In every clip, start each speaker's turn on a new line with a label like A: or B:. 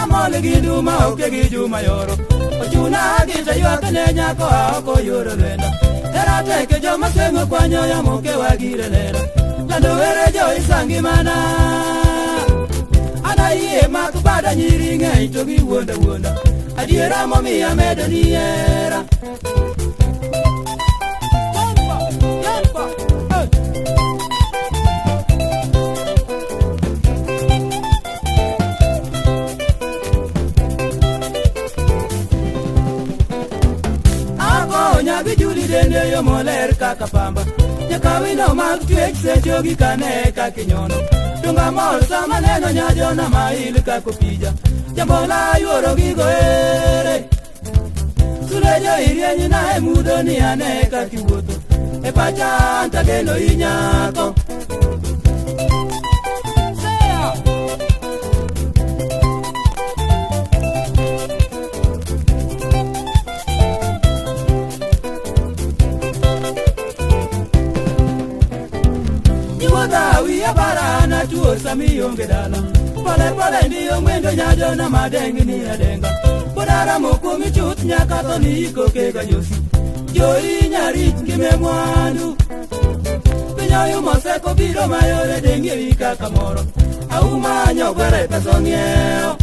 A: Hera mol gi duma oke gi juma yoro. Ochuna gi taywak ne nyako a oko yoro lwenda. Hera tek joma sweng'o kwanyo yamo ke wagire lera. Lando were jo isangi mana. An ayie mak bada nyiri ng'eny to giwuonda wuonda. Adiera momiyo amedo ni hera. Jumpa, jumpa, hey. Akonya gi juli dende yo moler kaka pamba. Nyaka wino mag twech sechogi kane kakinyono. Donga mor sama neno nyajona mail kakopija. Jambola yuoro gigo ere. Sulejo irieny na e mudho ni ane kakiwuotho. E pacha antageno inyako. Sea. Iwuotha wiya bara natuo sami onge dala. Pole pole ndiyo mwendo nyajona madengni adenga. Podara mokuomi chuth nyaka tho ni ikoke ga josi. Joi nyarit ngime mwandu. Piny oyumo seko biro mayore dengi ewi kaka moro. Auma nyogwere peso ng'iewo.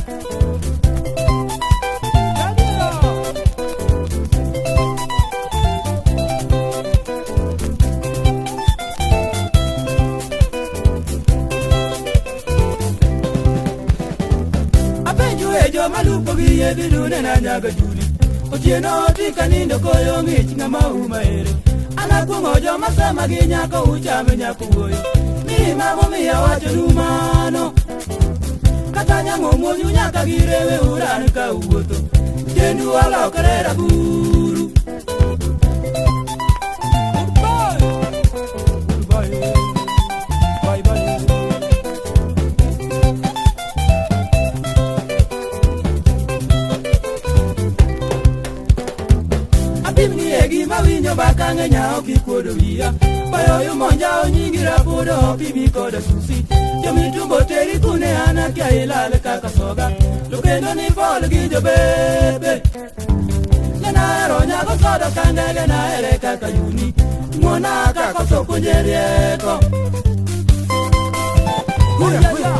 A: Apenjo e joma lupo gi yedhi dune na nyaga juli. Otieno tika nindo koyo ng'ich ng'ama uma ere. An akuong'o joma sama gi nyako uchame nyako wuoyo. Mirima momiyo awachonu mano. Kata nyang'o muonyu nyaka girewe uran ka uwuotho. Dendu olokore raburu. Goodbye. Goodbye. Bye bye. Apimni e gima winjo bakang'e nya ok ikuodo wiya. Bayoyo monja onyingi rabudo opimi koda susi. Jomitumbo teri kune an akia ilal kaka soga. Lokendo ni pol gi jobebe. Nenahero nyago sodo ka ndege nahere kaka yuni. Ng'uona kakoso puonje rieko.
B: Huya, huya.